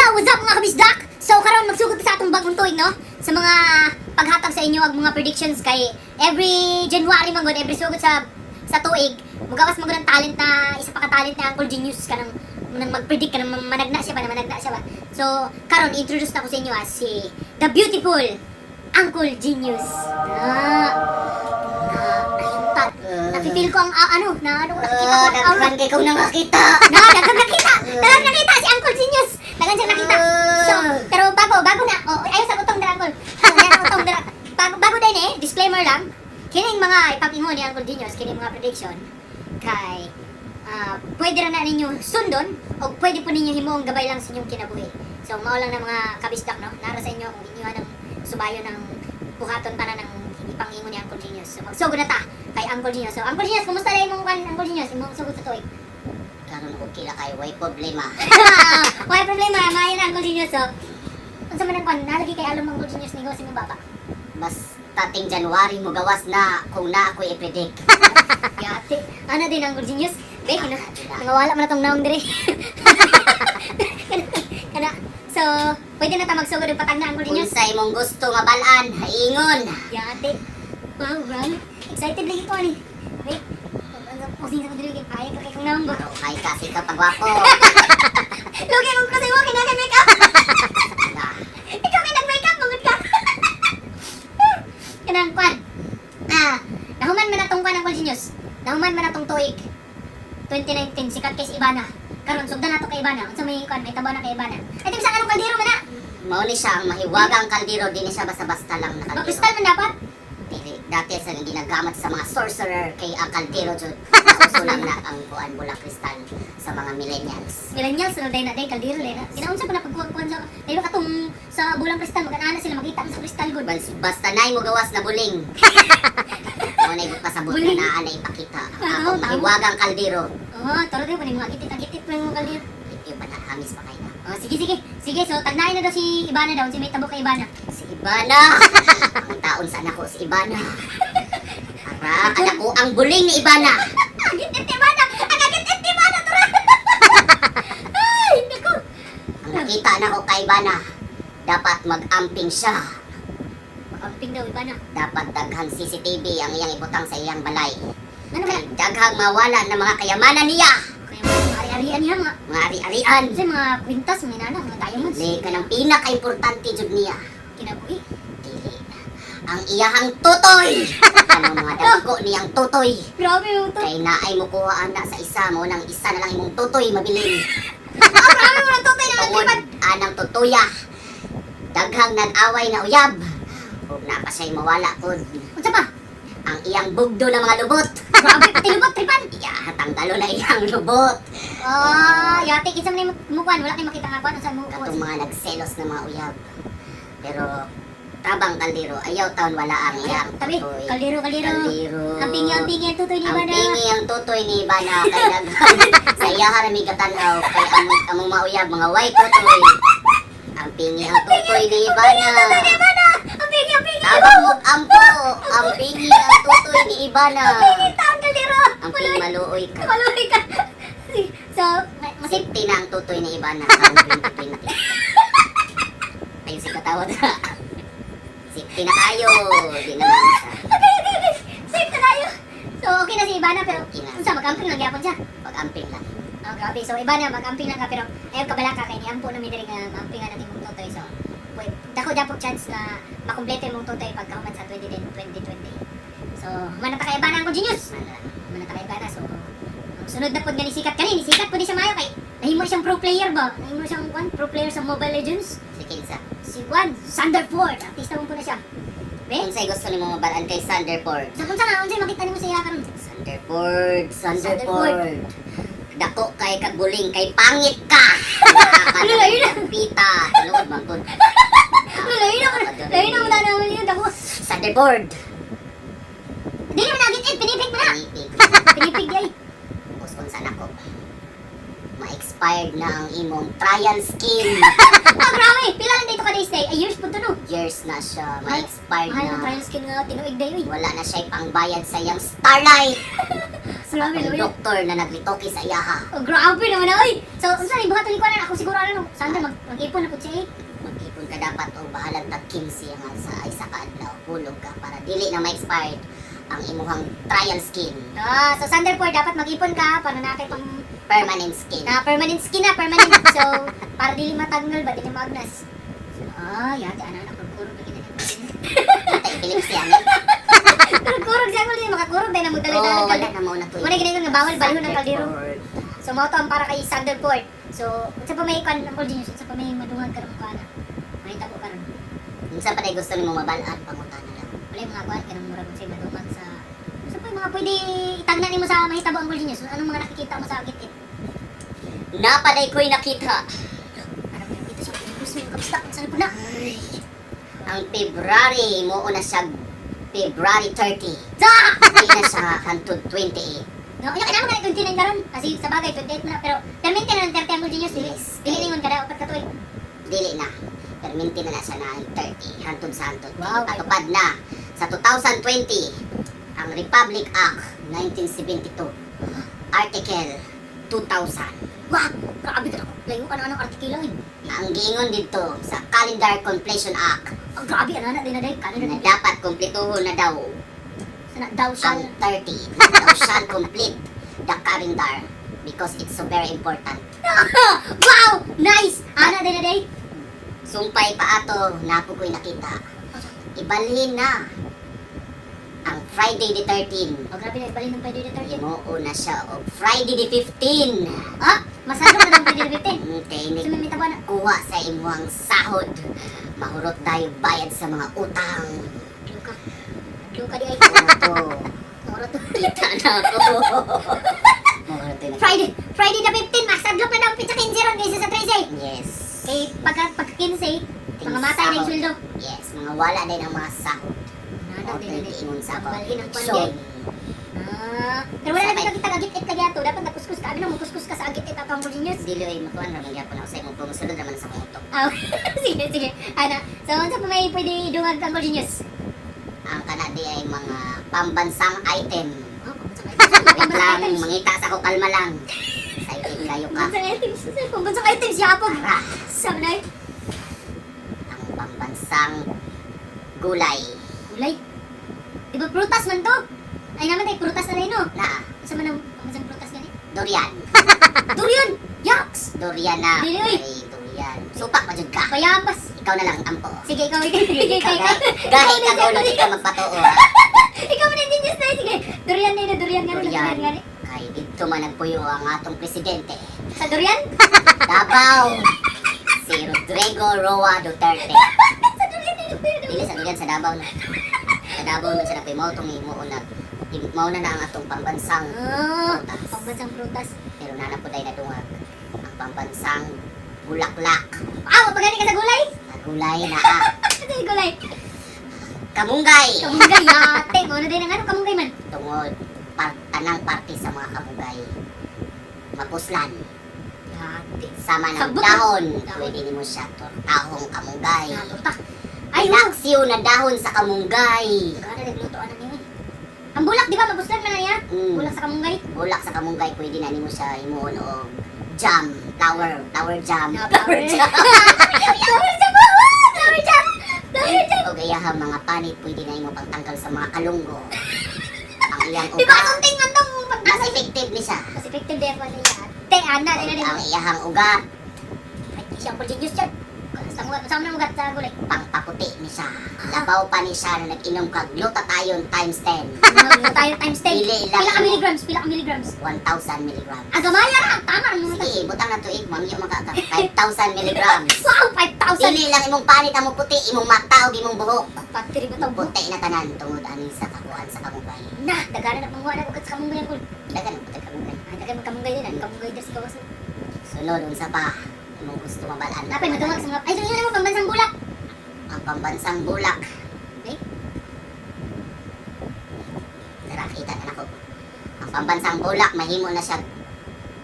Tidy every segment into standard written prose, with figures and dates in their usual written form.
Up, what's up, mga kabisdak? So karon magsugod ta sa atong bagong tuig, no? Sa mga paghatag sa inyo og mga predictions kay every January man gud, every sugod sa tuig, mugawas man gud ang talent na isa pa ka talent na Uncle Genius kanang nang mag-predict kanang managna siya ba, na managna siya ba. So karon introduce na ko sa inyo as si the beautiful Uncle Genius. Ah, nafe-feel ko ang ano, na ano, nakikita ko ang aura. Daghan kay kong nakakita. Na, daghan nakita. Daghan nakita si Uncle Genius. Daghan siya nakita. So, pero bago, bago na. Oh, ayaw sa utong dira, Uncle. So, ayan, utong dira. Bago, bago din eh, disclaimer lang. Kining mga ipag-ingon ni Uncle Genius, kining mga prediction, kay pwede ra na ninyo sundon o pwede po ninyo himuong gabay lang sa inyong kinabuhi. So, mao lang na mga kabisdak, no? Nara sa inyo kung inyo ng subayo ng buhaton pa na ng ipangingon ni Uncle Genius. So, magsugod na ta kay Uncle Genius. So, Uncle Genius, kumusta na imong kan, Uncle Genius? Imong sugod sa tuig? Karon okay la kay way problema. Wala problema, maayo na, Uncle Genius. So, unsa man ang kwan, nalagi kay alom, Uncle Genius, ni si mong baba? Basta ting January mo gawas na kung na ako i-predict. Yate. Ano din, Uncle Genius? Be, kana, nangawala man na tong naong dire. Kana, so, pwede na ta magsugod og patag na, Uncle Genius. Unsa imong gusto nga balaan, ingon. Yate. Wow, grabe. Excited lagi ko ani. Wait. Posing sa ko diri kay payag ka kay kong naong ba. Okay kasi ka pagwapo. Lugi akong kasi mo kinaka makeup. Na, Ikaw kay nag-makeup mangud ka. Kanang kwan. Ah, nahuman man atong kwan, Uncle Genius. Nahuman man atong tuig. 2019 sikat kay si Ivana. Karon sugdan nato kay Ivana. Unsa may kwan, may tabo na kay Ivana? Ay di sa anong kaldero man na? Mao ni siya ang mahiwagang kaldero, di ni siya basta-basta lang na O kaldero. kristal man dapat. Dili, dati sa ginagamit sa mga sorcerer kay ang kaldero jud. Uso lang na ang kuan bola kristal sa mga millennials. Millennials na day na day kaldero day na. Ginaunsa pa na pagkuhan sa dahil katong sa bulang kristal maganana sila makita sa kristal gud. Basta nay mo gawas na buling. Mo na pasabot na Buling. naa na ipakita. Oo, Ako tama. mahiwagang kaldero. Oh, toro din pa mga gitit-gitit pa yung mga kaldero. Yung pa hamis pa kay na. Oh, sige sige. Sige, so tagnain na daw si Ivana daw, si may tabo kay Ivana. Si Ivana. Ang taon sa anak ko si Ivana. Ara, anak ko ang buling ni Ivana. Ang gitit ni Ivana! Ang gitit ni Ivana tura. Ay, naku. Ang nakita na ko kay Ivana, dapat mag-amping siya. Makamping daw Ivana. Dapat daghang CCTV ang iyang ibutang sa iyang balay. Ano Kay man? daghang mawala ng mga kayamanan niya. Kaya mga ari-arian niya mga Mga ari-arian. kasi mga kwintas, mga nana, mga diamonds. Dili ka ng pinaka-importante jud niya. Kinabuhi. Dili. Ang iyahang tutoy. Ano mga dagko niyang tutoy. Grabe yung to. Kay naay mo kuha ana sa isa mo nang isa na lang imong tutoy mabilin. Ah, grabe mo ng tutoy na Tungod nagtripad. anang tutuya. Daghang nag-away na uyab. Ug na pa siya'y mawala pod Unsa pa? ang iyang bugdo ng mga lubot. Grabe pati lubot tripan. Iya, tanggalo na iyang lubot. Ah, yate kinsa man mo kuan, wala kay makita nga kuan unsa mo kuan. Katong mga nagselos na mga uyab. Pero tabang kaldero, ayaw taon wala ang iyang Tabi, tutoy. kaldero, kaldero. Kaldero. Ang pingi ang tutoy ni Ang Ivana. pingi ang tutoy ni Ivana kay daghan sa iya harami katanaw kay among among mauyab mga way tutoy. Ang pingi ang tutoy ni Ivana. Tutoy ni Ivana. Ang pingi, ang pingi. Tabang mo ampo, ang pingi ang tutoy ni Ivana. Pingi taon kaldero. Ang ping maluoy ka. Maluoy ka. So, masip Safety na ang tutoy ni Ivana karong 2020. Ayun si katawa na. Safety na kayo. Di na maunsa. Okay. Safe na tayo. So, okay na si Ivana pero Okay na. unsa mag-amping lang gyapon siya. Pag-amping lang. Oh, grabe. So, Ivana, mag-amping lang ka pero ayaw kabala ka kay niampo na mi diri nga maampingan natin mong tutoy. So, wait, dako dapog chance na makumpleto imong tutoy pagkahuman sa 2010 2020. So, human na ta kay Ivana, Uncle Genius. Mana lang. Human na ta kay Ivana. So, ang sunod na pod nga ni sikat kani, ni sikat pod ni siya maayo kay nahimo siyang pro player ba? Nahimo siyang one pro player sa Mobile Legends. Si Kinsa. Si Juan Sanderford. Artista mo po na siya. Be? Unsay gusto nimo mabalaan kay Thunderford? Sa unsa nga unsay makita nimo sa iya karon? Thunderford, Thunderford. Thunderford. Dako kay kaguling kay pangit ka. Ano, layo na? Pita, tinuod man gud. Ano, layo na layo na mo na naman yun dako. Thunderford. Dili mo nagit eh, pinipig mo na. Pinipig. Pinipig di ay. Uson sa nako. Ma-expired na ang imong trial skin. Ah, grabe. Pila lang dito ka days day? Ay, years po to no. Years na siya, ma-expired Mahal ang na. trial skin nga tinuig day uy. Wala na siya pangbayad sa iyang Starlight. Sa Grabe, Atong luya. Doktor na nagritoke sa iyaha. Oh, grabe naman na, oy. So, unsa ni buhaton ni kuan ako siguro ano, saan mag-ipon na pud siya eh. Mag-ipon ka dapat og bahalag tag 15 nga sa isa ka adlaw hulog ka para dili na ma-expired ang imuhang trial skin, Ah, so Sander 4 dapat mag-ipon ka para na kay pang permanent skin. na permanent skin na, permanent. So, para dili matanggal ba, dili maagnas. So, ah, yati ana na kurog lagi na. Kita epilepsy ani. Kurog siya ko makakurog dahil na magdala Oh, dala wala na mo na to. Wala gini nga bawal balhon ng kaldero. So mao to ang para kay Sander Port. So, unsa pa may kan Uncle Genius, unsa pa may madungag karon kuan? May tabo karon. Unsa pa day gusto nimo mabal-an, pangutana lang. Wala yung mga kuan kanang murag unsay madungag sa unsa pa yung mga pwede itagna nimo sa mahitabo, Uncle Genius? Anong mga nakikita mo sa gitgit? Napaday ko'y nakita. Ano ba dito sa Genius mo kamusta? Unsa na po na? Ang February mo na siya February 30. Sa! Di na siya hantod 28. No, unya kailangan na 29 karon kasi sa bagay 28 na pero permente na ng 30, Uncle Genius, dili. Yes. Dili ningon kada 4 ka tuig. Dili na. Perminti na na siya na ang 30. Hantod sa hantod. Wow. Patupad na sa 2020 ang Republic Act 1972 Article 2000 Wah, grabe ka. Layo ka na anong artikelo eh. na ang giingon dito sa Calendar Completion Act Ang grabe ana na din na day kanon na na dapat kumpletuhon na daw sana daw siya. ang 30 na daw shall complete the calendar because it's so very important. Wow! Nice! Ana din na day. Sumpay pa ato, napo ko'y nakita. Ibalhin na ang Friday the 13. Oh, grabe na ibalhin ng Friday the 13. Imuo na siya og Friday the 15. Ah, masado na ng Friday the 15. Kay So may mitabo na. kuha sa imuhang sahod. Mahurot tayo bayad sa mga utang. Luka. Luka di ay. Ano to? Moro to. Kita na ako. Mahurot tayo. Friday, Friday the 15, masadlok na daw ang pizza 15 ron kaysa sa 13. Yes. Kay pagka pagka 15, mga matay na yung sweldo. Yes, mga wala din ang mga sahod. Nana Mahurot din tayo na day. giingon sa ako. Balhin ang So, kwan Ah, pero wala na kita agit-it lagi ato. Dapat nagkuskus ka. Ano mo kuskus ka sa agit-it ato ang genius. Dili ay makuan ra man gyapon ako sa imong pumusulod ra man sa akong utok. Ah, sige, sige. Ana, so unsa pa may pwede dungag ang genius? Ang kanadi ay mga pambansang item. Oh, pambansang items. Wait Pambansang lang, items. mangita sa ako, kalma lang. Excited kayo ka. Pambansang items. Pambansang items, yapog. Tara, Sabi na ang pambansang gulay. Gulay. Di ba prutas man to? Ay naman tayo, prutas na rin, no? Na, Sa man ang pambansang prutas gani? Durian. Durian! Yaks! Durian na. Dili, oy. Ay, durian. Supak pa jud ka. Bayabas! Ikaw na lang ang ampo. Sige, ikaw, ikaw, ikaw, ikaw, ikaw. Gahi ka ulo, di ka magpatuo ha. Ikaw man ang genius na, sige. Durian na yun, durian nga, Durian. durian nga. Kay dito man nagpuyo ang atong presidente. Sa durian? Davao. Si Rodrigo Roa Duterte. Sa durian na yun, durian. Dili sa durian, sa Davao na. Sa Davao man siya nagpuyo. Mao tong imo na mao na na ang atong pambansang Ah, prutas. pambansang prutas. Pero nana po dahil nadungag ang pambansang bulaklak. Ah, mapagani ka sa gulay? Sa gulay na ah. Sa gulay. Kamunggay. Kamunggay, yate. Mo na din ang ano, kamunggay man. Tungod tanang parte sa mga kamunggay mapuslan Yate. sama ng Sabot. dahon. Dahon. Pwede nimo siya tortahong kamunggay. Naturta. Ay, wow. Laksiw na dahon sa kamunggay. Gana nagluto ana niyo eh. Ang bulak, di ba? Mabuslan man na niya. Bulak sa kamunggay. Bulak sa kamunggay pwede na nimo siya himuon og jam, flower, flower jam. Na, Flower jam. Flower jam. Flower jam. Flower jam. Og iyahang mga panit pwede na imo pangtanggal sa mga kalunggo. Ang iyang Di ba ugat. something man tong Mas pag effective ni siya. Mas effective din ang niya. Te, ana, din na din. Ang iyahang ugat, Ay, siya ang genius dyan. Sa mga, sa mga ugat sa gulay. Pangpaputi ni siya. Labaw pa ni siya na nag-inom ka glutathione times 10. Ano tayo times 10? Dili lang. Pila ka milligrams? Pila ka milligrams? 1,000 milligrams. Ah, gamaya ra! Tama ang mga Sige, butang na tuig, mamyo maka ka 5,000 milligrams. Wow! 5,000! Dili lang imong panit ang puti, imong mata ug imong buhok. Patiri ba ito? Puti na tanan tungod ani sa kakuan sa kamunggay. Na! Dagana na manguha na ugat sa kamunggay ang Dagan ang puti kamunggay. Ah, dagan magkamunggay din. Ang kamunggay din sa gawas. Sunod unsa pa imong gusto mabalaan? Napay madungag sa mga... Ay, yun naman, pambansang bulak! Ang pambansang bulak. Eh? Tara, kita na nako. Ang pambansang bulak mahimo na siya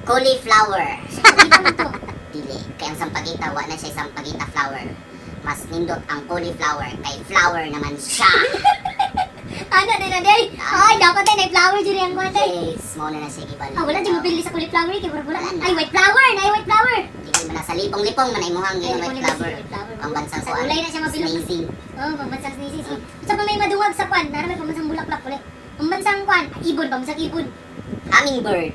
cauliflower. Sampagita man to. Dili kay ang sampagita wa na siya sampagita flower. Mas nindot ang cauliflower kay flower naman siya. Ano din na day? Ay, dapat ay flower dyan yung kuwan day. Yes, mao na na siya gibalik. Ah, wala dyan mapili sa cauliflower kay wala. Wala na. Ay, white flower, na white flower. Dili man na sa lipong-lipong man imuhang Ay, yung white lipong-lipong, flower. white flower. Pambansang Sa kuan. gulay na siya mabilog. Sneezing. Oh, pambansang sneezing. Sa pa may maduwag sa kwan, nara may pambansang bulaklak ulit. Pambansang kwan, ibon, pambansang ibon. Hummingbird.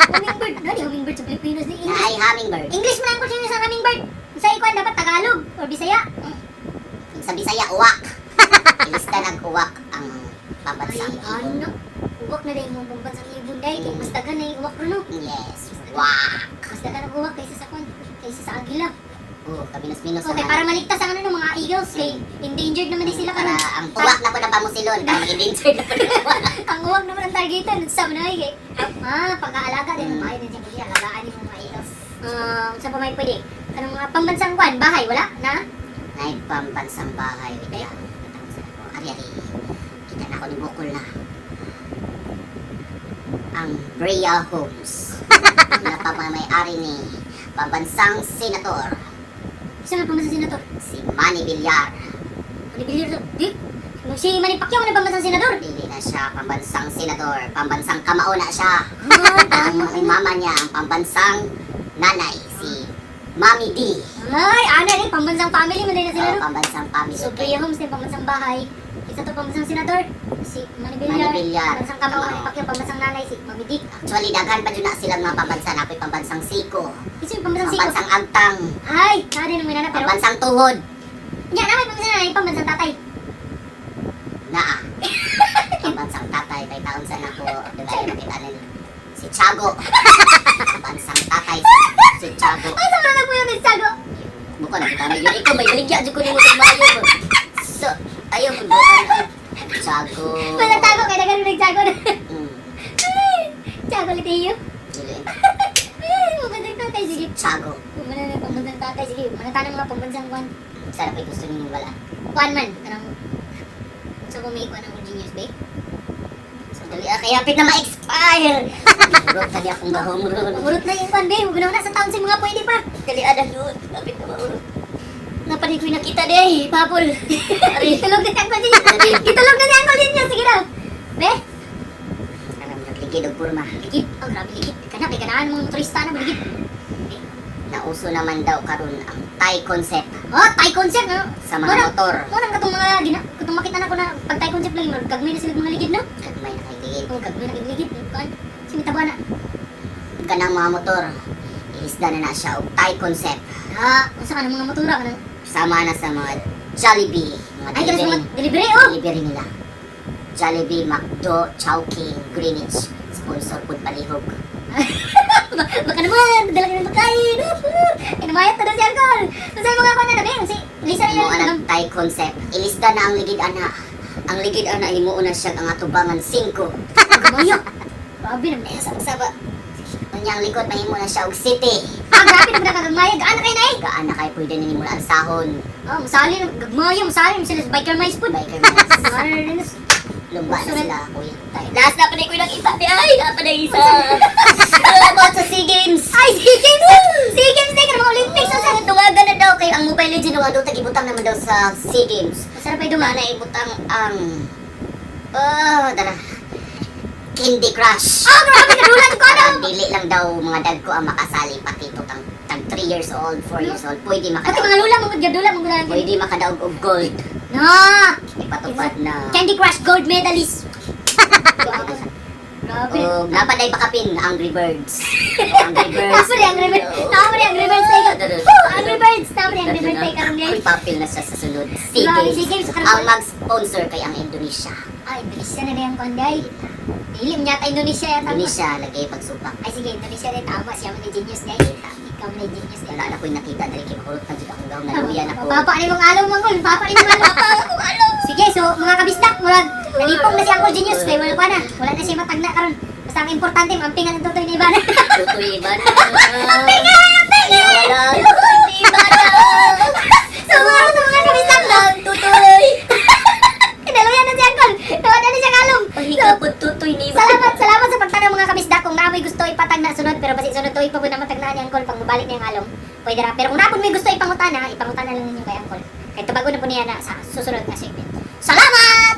Hummingbird, gani hummingbird sa Pilipinas ni English. Ay, hummingbird. English man ang kultura sa hummingbird. Sa ikwan dapat Tagalog or Bisaya. Sa Bisaya, uwak. Ilista nag uwak ang pambansang Ay, ibon. ano? Uwak na dahil mong pambansang ibon dahil kay mas daghan na yung uwak ron, no? Yes, uwak. Mas daghan ang uwak kaysa sa kwan, kaysa sa agila. Oh, kabinos-minos Okay, naman. para maligtas ang ano ng mga eagles kay endangered naman din sila Para karon. ang uwak na po ng pamusilon, para mag-endangered na po ng uwak. Ang uwak naman ang targetan sa mga kay pag-aalaga din maayo din siya kasi alagaan yung mga eagles. Sa pa may pwede? Kanang mga pambansang kwan, bahay wala na? Nay, pambansang bahay. Wait lang. Patawag sa ako. Ari, ari. Kita na ako ni Bukol na. Ang Brea Homes. Napamamay-ari ni pambansang senator, Isa man pambansang senator. si Manny Villar. Manny Villar to. Di. Si Manny Pacquiao man ang pambansang senador. Dili na siya pambansang senador, pambansang kamao na siya. Ah, Ang tama. mama niya ang pambansang nanay, si Mami D. Ay, ana ni pambansang family man din na sila So, no. pambansang family. So, Brea Homes din pambansang bahay. Isa to pambansang senador, si Manny Villar. Manny Villar. Pambansang kamao, Kamao. Manny Pacquiao, pambansang nanay si Mami Dick. Actually, daghan pa dyan na silang mga pambansa. Napoy pambansang siko, Isa yung pambansang siko. pambansang agtang, Ay, nari nang may nana pero pambansang tuhod. Nya, na may pambansang nanay, pambansang tatay. Naa. Pambansang tatay, kay taon sa nako, diba, makita nila. Si Tiago. Pambansang tatay, si Tiago. Ay, sa mga nagpuyo ng sago. Bukan nakita na yun. Ikaw, may baligya dyan ko nimo sa mayo. So, ayaw mo bukan. Tiago. Wala tago kay dagan nagsago na. Tiago Litiyo. Dili. Ay, pambansang tatay sige. Tiago. Kumana na pambansang tatay sige. Manata ng mga pambansang kwan. Sarap ay gusto nimo wala. Kwan man kanang sa kung may kwan ang genius ba? So, dali, kaya hapit na ma-expire. Urot na di akong gahom ron. Umurot na yung kwan be, gunaw na sa taon sa mga pwede pa. Dali, ada yun. Hapit na maurot. Napanig ko yung nakita de, papol. Gitulog na si Uncle Genius. Gitulog na si Uncle Genius. Sige daw. Be, Alam, nagligid og kurma. ligid. Oh, grabe ligid. Kana kay kanaan mga motorista na ligid. Nauso naman daw karon ang Thai concept Oh, Thai concept no. sa mga motor. Mo nang katong mga gina, katong makita na ko na pag Thai concept lagi mag gagmay na sila mga ligid no. Kagmay na kay ligid. Oh, gagmay na kay ligid. Kuan. Simita ba na? Kanang mga motor, ilisda na na siya og Thai concept. Ah, unsa ka ng mga motora kanang Sama na sa mga Jollibee, mga Ay, kanang delivery, mga delivery oh. delivery nila. Jollibee, McDo, Chowking, Greenwich, sponsor pud palihog. Baka naman, dala ka ng pagkain. Inamayat na daw si Uncle. Unsa yung mga kuan na be? Si Lisa na Mo yun. ang Thai concept. Ilisda na ang ligid ana. Ang ligid ana himuon na siya ang atubangan 5. Gamayo. Grabe naman. Eh, sa saba. Unya ang likod mahimo na siya og city. Ah, grabe naman nakagagmaya. Gaan na kayo na eh. Gaan na kay pwede na nimo ang sahon. Oh, masali na. Gagmaya, masali na sila sa biker mice po. Biker mice. Mice. Lumba na sila, kuya. Last na pa na ko nakita. Ay, pa na isa. Ano about sa SEA Games? Ay, SEA Games! SEA Games na mga Olympics. Sa tungagan na daw kay ang Mobile Legends wa daw tagibutang naman daw sa SEA Games. Masarap ay dumaan. Ana ibutang ang oh, dara. Candy Crush. Oh, grabe nadulan ko na. Parang dili lang daw mga dagko ang makasali pati to tang tag 3 years old, 4 years old pwede Pati makadaog. mga lula, mga gadula, mga gula. Pwede makadaog og gold. No! Ipatupad na. Candy Crush Gold Medalist. Grabe. Og napaday pakapin Angry Birds. Angry Birds. Tapos rin Angry Birds. Tapos rin Angry Birds. Oh, Angry Birds. Tapos rin Angry Birds. Karon Uy, guys. papel na siya sa sunod. SEA Grabe, Games. SEA Games. Ang mag-sponsor kay ang Indonesia. Ay, Indonesia na na yung konday. Dili, yata Indonesia yata. Indonesia lagi pagsupak. Ay, sige, Indonesia rin. Tama, siya man ni genius guys. Ikaw man ni genius Wala guys. na ko'y nakita dali kay mahurot na jud akong gahom naluya na ko. Papa ni mong along mangol, papa ni mong along. Sige, so mga kabisdak, murag nalipong na si Uncle Genius kay wala pa na. Wala na siya matagna karon. Basta ang importante, mampingan ang tutoy ni Ivana. Tutoy iba na. Ampingan! Ampingan! Wala. Tutoy iba na. So mga sa mga kabisdak, Lang tutoy. Kinaluyan na si Uncle. Nawala na siya kalong. Pahigapot tutoy ni iba. Salamat, salamat sa pagtanaw mga kabisdak. Kung naamoy gusto ipatagna sunod, pero basi sunod tuig pa po na matagnaan ni Uncle pag mabalik na yung along. Pwede ra. Pero kung naapon may gusto ipangutana, ipangutana lang ninyo kay Uncle. Kay tubago na po niya na sa susunod na segment. Salamat!